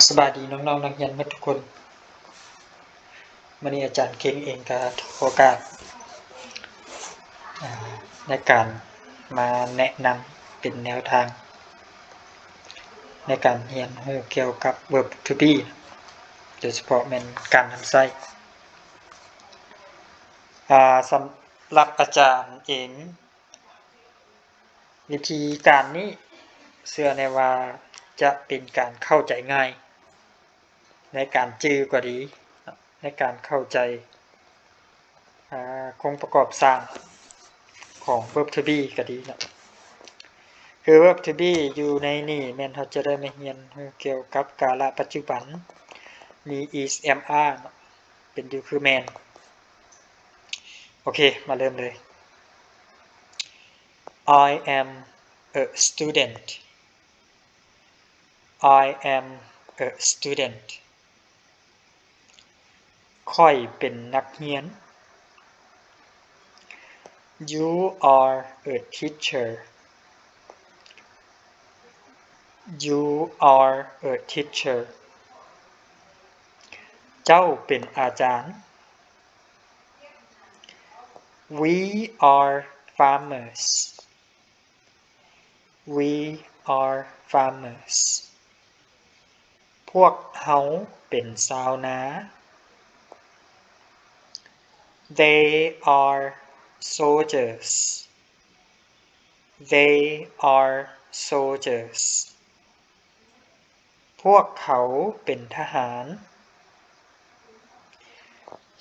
ສະບາຍດີນ້ອງໆນັກຮຽນໝົດທຸກຄົນ. ມື້ນີ້ອາຈານເຄັ່ງເອງກໍຖືໂອກາດ ອາ ໃນການມາແນະນຳເປັນແນວທາງ ໃນການຮຽນຮູ້ກ່ຽວກັບ verb to be ໂດຍສະເພາະແມ່ນການນຳໃຊ້. ອາ ສຳລັບອາຈານເອງ ວິທີການນີ້ເຊື່ອແນ່ວ່າຈະເປັນການເຂົ້າໃຈງ່າຍ ໃນການຈື່ກໍດີ ໃນການເຂົ້າໃຈ ອາ ໂຄງປະກອບສ້າງຂອງ verb to be ກໍດີເນາະ. ຄື verb to be ຢູ່ໃນນີ້ແມ່ນເຮົາຈະໄດ້ມາຮຽນຮູ້ກ່ຽວກັບກາລະປັດຈຸບັນ ມີ is, am, are ເນາະ ເປັນຢູ່ຄືແມ່ນ. ໂອເຄ ມາເລີ່ມເລີຍ. I am a student. I am a student. ຂ້ອຍເປັນນັກຮຽນ. You are a teacher. You are a teacher. ເຈົ້າເປັນອາຈານ. We are farmers. We are farmers. ພວກເຮົາເປັນຊາວນາ. They are soldiers. They are soldiers. ພວກເຂົາເປັນທະຫານ.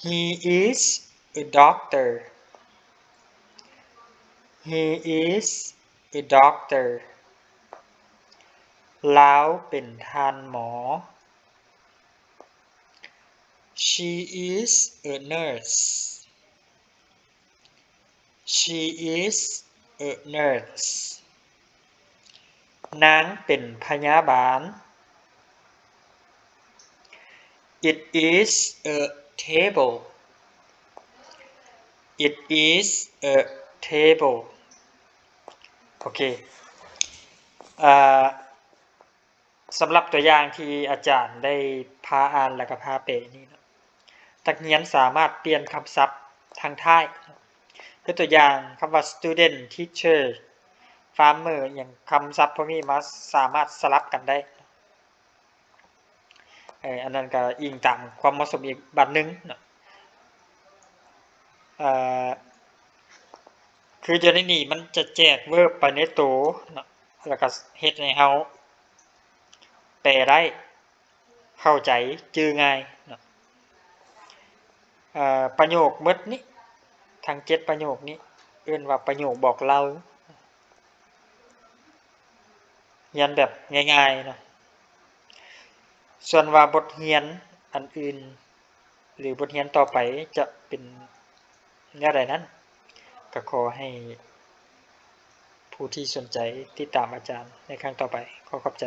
He is a doctor. He is a doctor. ລາວເປັນທ່ານໝໍ. She is a nurse. She is a nurse. ນາງເປັນພະຍາບານ. It is a table. It is a table. ໂອເຄ ເອີ ສຳລັບຕົວຢ່າງທີ່ອາຈານໄດ້ພາອ່ານ ແລະ ກໍພາແປນີ້ເນາະ, ນັກຮຽນສາມາດປ່ຽນຄຳສັບທາງທ້າຍ ຄືຕົວຢ່າງຄຳວ່າ student, teacher, farmer ອີ່ຫຍັງ, ຄຳສັບພວກນີ້ມາສາມາດສະຫຼັບກັນໄດ້. ເອີ ອັນນັ້ນກໍອີງຕາມຄວາມເໝາະສົມອີກບາດໜຶ່ງເນາະ. ເອີ ຄືຢູ່ໃນນີ້ມັນຈະແຈກ verb ໄປໃນໂຕເນາະ ແລ້ວກໍເຮັດໃຫ້ເຮົາແປໄດ້ ເຂົ້າໃຈ ຈື່ງ່າຍເນາະ. ເອີ ປະໂຫຍກໝົດນີ້ ທັງເຈັດປະໂຫຍກນີ້ ເອີ້ນວ່າປະໂຫຍກບອກເລົ່າ. ຮຽນແບບງ່າຍໆເນາະ. ສ່ວນວ່າບົດຮຽນອັນອື່ນ ຫຼື ບົດຮຽນຕໍ່ໄປຈະເປັນແນວໃດນັ້ນ ກໍຂໍໃຫ້ຜູ້ທີ່ສົນໃຈຕິດຕາມອາຈານໃນຄັ້ງຕໍ່ໄປ. ຂໍຂອບໃຈ.